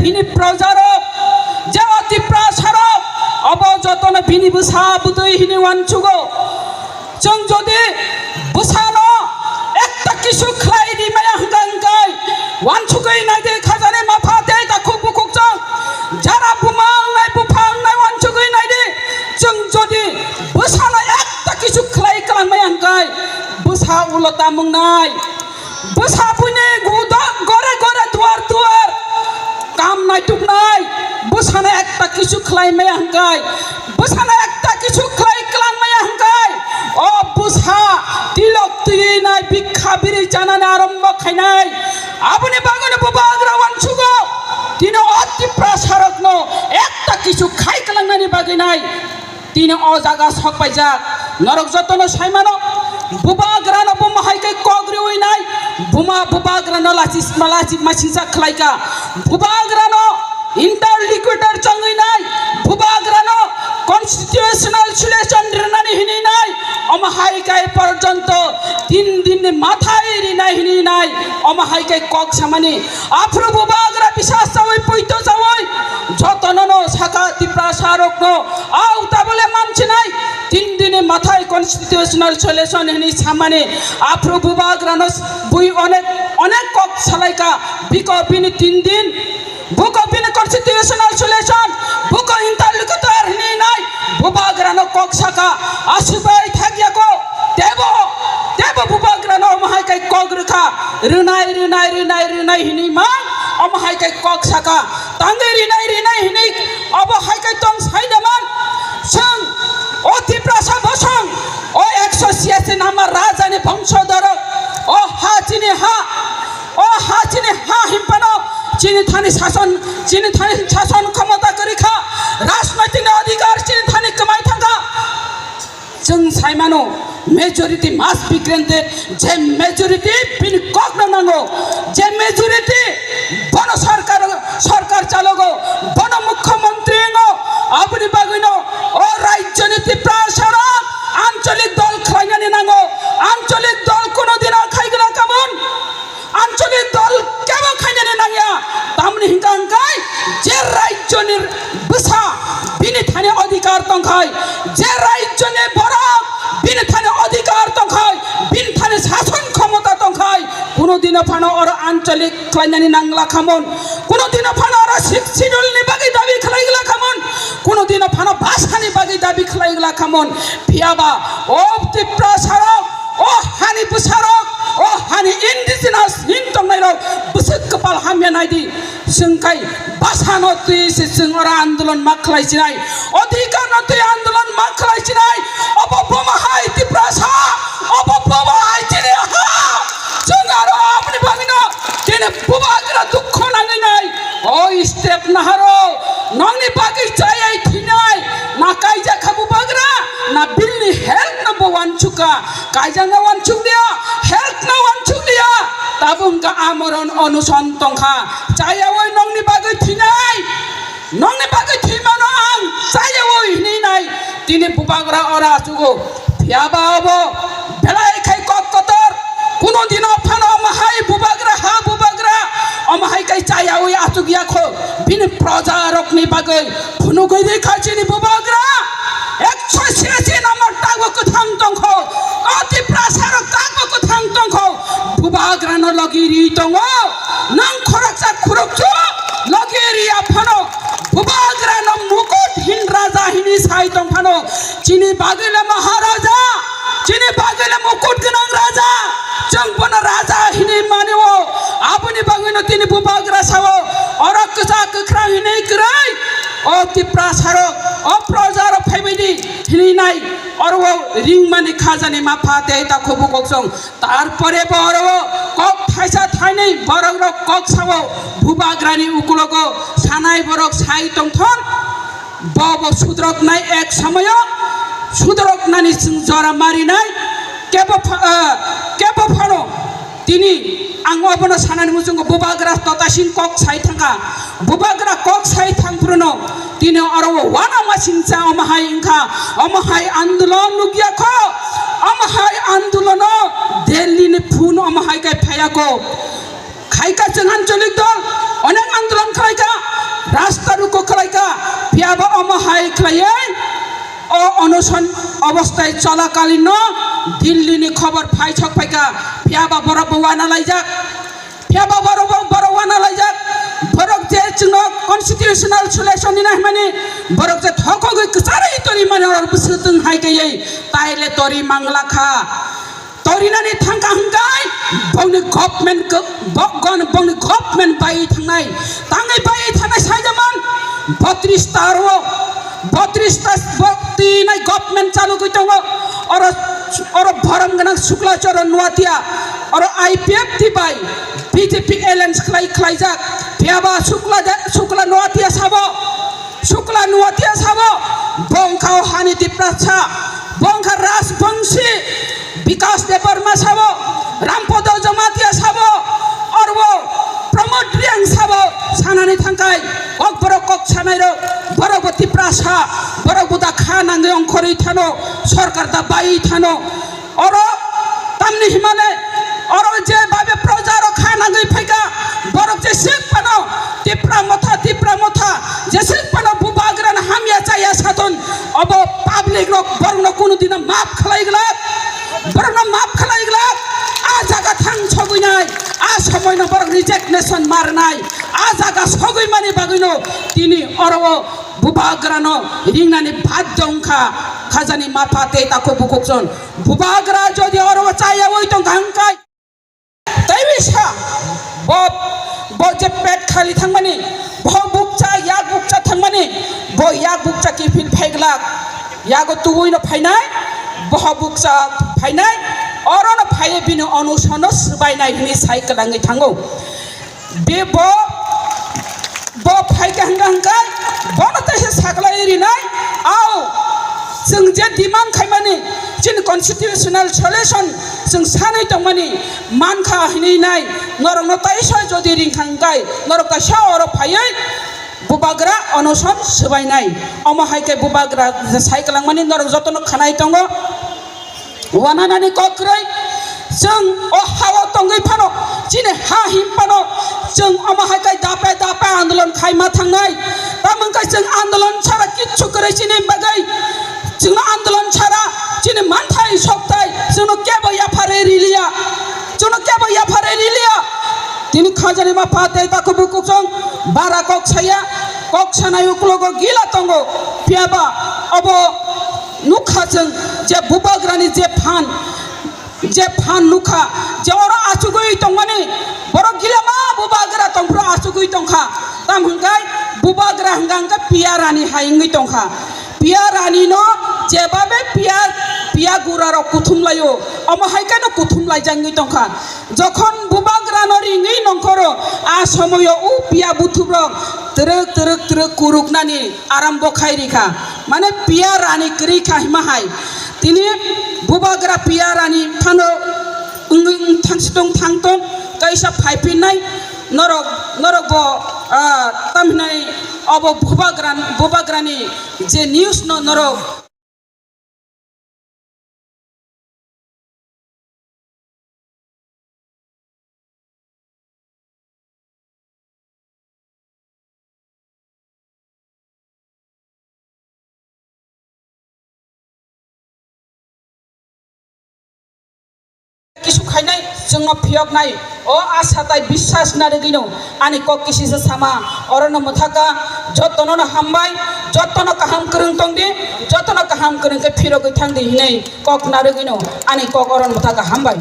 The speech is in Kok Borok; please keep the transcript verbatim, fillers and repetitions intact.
Bini projarok, je o Tiprasarok, obo jotono bini bwsa bwtwi hini uansugo. Chwng jodi bwsano ekta kisu khlai rimaya hwnkha hwnkhe, uansugwi naidi khajani mapha tei takhuk bukhuk chwng. Jara buma wngnai bupha wngnai uansugwi naidi. Chwng jodi bwsano ekta kisu khlai kwlangmaya hwnkhe, bwsa ulo tamung nai. Bwsa buini gudo gore gore duar duar kam naituknai. Bwsano ekta kisu khlai maya hwnkhe, bwsano ekta kisu khlai kwlang maya hwnkhe, o bwsa tilok twi nai bikha biri chanani arombo khainai. Aboni bagwino bubagra uansugo, tini o Tiprasarokno ekta kisu khai kwlangnani bagwi nai. Tini o jaga sok paijak, norok jotono sai mano, bubagrano buma hai khe kok riwi nai, buma bubagrano lachis-, lachima singsa khlai kha, bubagrano interlocutor chongwi nai, bubagrano constitutional solution rwnani hinwi nai, omo hai khe porjonto tin dinni mathai rinai hinwi nai, omo hai khe kok samani. Aphuru bubagra bisas chawi poito chawi jotonono saka Tiprasarokno, au tabole manchinai tin dini mathai constitutional solution hinwi samani. Aphuru bubagrano bui onek onek kok salaika, biko bini tin din, buko bini constitutional solution, buko interlocutor hinwi nai bubagrano kok saka, aswk bai thakyako, tebo, tebo bubagrano omo hai khe kok rwkha, rwnai, rwnai, rwnai, rwnai hinwi ma, omo hai khe kok saka, tangwi rinai, rinai hinwi obo hai khe tong sai da man. Chwng o Tiprasa bosong, o ekso siyasi nama rajani bongso dorok, o ha chini ha, o ha chini ha hinphano chini thani sason, chini thani sason khomota kwrwi kha, rajnoitik ni adhikar chini thani kwmai thang kha. Chwng sai mano, majority must be granted, je majority bini kokno nango, je majority bono sarkar, sarkar chalogo, bono mukhyamantri wngo, aboni bagwino o rajyoni Tiprasarok ancholik dol khlainani nango, ancholik dol kuno dino khaigwla kamon. Ancholik dol kebo khainani nangya, tamni hwnkha hwnkhe je rajyoni bwsa bini thani adhikar tongkhai, je rajyoni borok bini thani adhikar tongkhai, bini thani sason khomota tongkhai, kuno dino phano oro ancholik khlainani nangla khamon, kuno dino phano oro Sixth Schedule ni bagwi dabi khlaigwla khamon, kuno dino phano bhasha ni bagwi dabi khlaigwla khamon, phiyaba o Tiprasarok, o hani bwsarok, o hani indigenous hin tongnairok bwswk kwpal hamya naidi. Chwng khai bhasano twi se chwng oro andolon ma khlai sinai, adhikarno twi andolon ma khlai sinai. Obo buma hai Tiprasa, obo buma hai chini ha. Chwng aro aboni bagwino chini bubagra dukho nangwi nai. O step naharo, nongni bagwi chayai thinai, na kaijak kha bubagra, na bini health no bo uansukha. Kaijakna uansuk liya, health no uansuk liya, tabuk wngkha amoron onuson tongkha. Chayawoi nongni bagwi thinai, nongni bagwi thwimano ang chayawoi hinwi nai. Tini bubagra ora achugo, phiyaba obo belai khai kok kotor. Kuno dino phano omo hai bubagra ha bubagra, omo hai kai chayawoi achuk yakho bini proja rokni bagwi. Phunugwi rikha chini bubagra, ekso siyasi namar takbo kwthang tongkho, o Tiprasarok takbo kwthang tongkho, bubagrano logi ri tongo, nang khoroksa khoroksa logi riya phano, bubagrano mukut hin raja hini sai tong phano, chini bagwile maharaja, chini bagwile mukut gwnang raja, chwng bono raja hini mani o, aboni bagwino tini bubagra sao, oro kwchak kwkhrang hini kwrwi. O Tiprasarok, o projarok phaibaidi hinwi nai, oro o ringmani khajani mapha tei takhuk bukhuk chwng. Tarpore bo oro o kok thaisa thainwi borokrok kok sao, bubagrani ukulogo sanai borok sai tongthon. Bo bo sudroknai ek somoyo, sudroknani chwng jora marinai, kebo pha-, ah, kebo phano. Tini ang obono sanani muchungo bubagra totasin kok sai thangkha. Bubagra kok sai thangphruno tini oro o uanama singcha omo hai wngkha, omo hai andolon nukya kho, omo hai andolono Delhi ni phun omo hai kai phaya kho. Khaika chwng ancholik dol onek andolon khlaika, Rasta ruku khlaika, phiyaba omo hai khlaiwi o onoson obostai cholakalino Dillini khobor phaisok phaika, phiyaba borok bo wana laijak. Phiyaba borok bo, borok wana laijak. Borok je chwngno constitutional solution ni nahimani, borok je thokogwi kwcharwi torimani oro bwswtwng hai kaiwi taile tori manglakha. Torinani thangkha hwnkhe bongni government, bongni government bai thangnai, tangwi bai thangnai saijaman botris ta aro botris ta bo twi nai government chalugwi tongo. Oro, oro borom gwnang Sukla Charan Noatia, oro I P F T bai B J P alliance khlai, khlaijak. Phiyaba Sukla, Sukla Noatia sabo, Sukla Noatia sabo, bo wngkha o hani Tiprasa, bo wngkha Rajbongsi, Bikas Debbarma sabo, Rampodo Jamatia sabo, orbo Pramod Reang sabo, sanani thangkai, kok borok kok sanai rok, borok bo Tiprasa, borok bo da kha nangwi ongkhorwi thano, sorkar da bai thano. Oro tamni himale, oro je babe proja rok kha nangwi phaika, borok je sik phano Tipra motha, Tipra motha, je sik phano bubagrano hamya chaya saton, obo public rok borokno kunu dino maaf khlai glak, borokno maaf khlai glak, a jaga thang sogwi nai, a somoino borok resignation marnai, a jaga sogwi mani bagwino tini oro o bubagrano ringnani badhyo wngkha, khajani mapha tei takhuk bukhukchon. Bubagra jodi oro chayawi tongkha hwnkhe, tei bisa bo, bo je pet khali thangmani, bo bukcha, yak bukcha thangmani, bo yak bukcha kiphil phaiglak, yago tubuino phainai, bo bukcha phainai, orono phaiwi bini onusono swbainai hwnwi sai kwlangwi thango. Be bo, bo phaikha hwnkha hwnkhe bono teisa saklai rinai. Au, chwng je demand khaimani, chini constitutional solution chwng sanwi tongmani mankha hinwi nai, norokno teisa jodi ringkha hwnkhe norok kaisa oro phaiwi bubagra onoson swbainai. Omo hai khe bubagra sai kwlangmani norok jotono khanai tongo. Wananani kok kwrwi, chwng o ha-o tongwi phano, chini ha him phano, chwng omo hai khe dape dape andolon khai ma thangnai. Tamo wngkha chwng andolon sara kichu kwrwi chini bagwi, chwngno andolon sara chini manthai sokthai chwngno kebo yapharwi riliya, chwngno kebo yapharwi riliya. Tini khajani mapha tei takhuk bukhukchong bara kok saya, kok sanai uklogo gila tongo, phiyaba obo nukha chwng je bubagrani je phan, je phan nukha, je oro achugwi tongmani, borok gilama bubagra tongphuru achugwi tongkha. Tamo hwnkhe bubagra hwnkha hwnkhe piya rani hai wngwi tongkha. Piya rani no jebabe piya, piya gura rok kuthum laio, omo hai kheno kuthum laijak wngwi tongkha. Jokhon bubagra no ringwi nongkhoro, a somoyo u piya buthup rok twrwk twrwk twrwk kuruknani arambo khai rikha, mane piya rani kwrwi kha hima hai. Tini bubagra piya rani phano wngwi thangsitung thangtung kaisa phaipinnai norok, norok bo, ah, tamhinai obo bubagra, bubagrani je news no norok Kisu khainai chwngno phiyoknai o asa tai biswas narwgwino ani kok kisisa sama orono mwthaka jotono no hambai, jotono kaham kwrwng tongdi, jotono kaham kwrwng khe phirogwi thangdi hinwi kok narwgwino ani kok orono mwthaka hambai.